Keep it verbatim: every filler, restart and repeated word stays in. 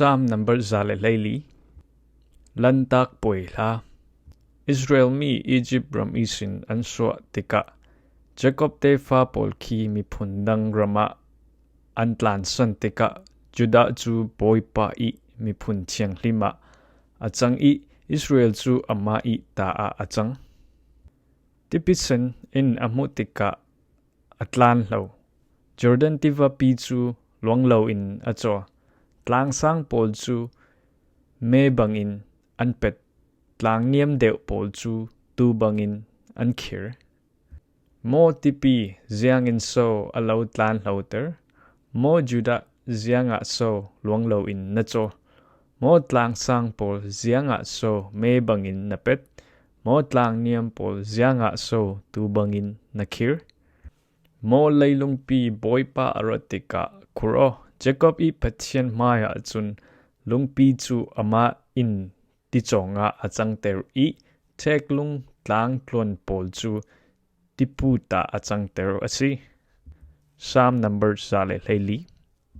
Psalm number za le hleili. Lantak puai hla. Israel mi Egypt ram ihsin an suah tikah, Jacob tefa pawl khi miphun dang ramah an tlansan tikah, Judah cu Bawipa ih miphun thianghlimah a cang ih, Israel cu amah ih ta ah a cang. Tipi sen in a hmuh tikah a tlanhlo. Jordan tivapi cu luanglo in a caw. Tlangsang pawl cu me bangin an pet. Tlangniam deuh pawl cu tuu bangin an khir. Maw tipi ziangin so a lo tlanhloter? Maw Judah ziangah so luanglo in na caw? Maw tlangsang pawl ziangah so me bangin na pet? Maw tlangniam pawl ziangah so tuu bangin na khir? Maw leilungpi Bawipa a rat tikah khur aw, Jacob ih Pathian hmaiah cun lungpi cu amah in ticawngah a cangter ih, theklung tlangtluan pawl cu tipu ta a cangter a si. Psalm number za le hleili.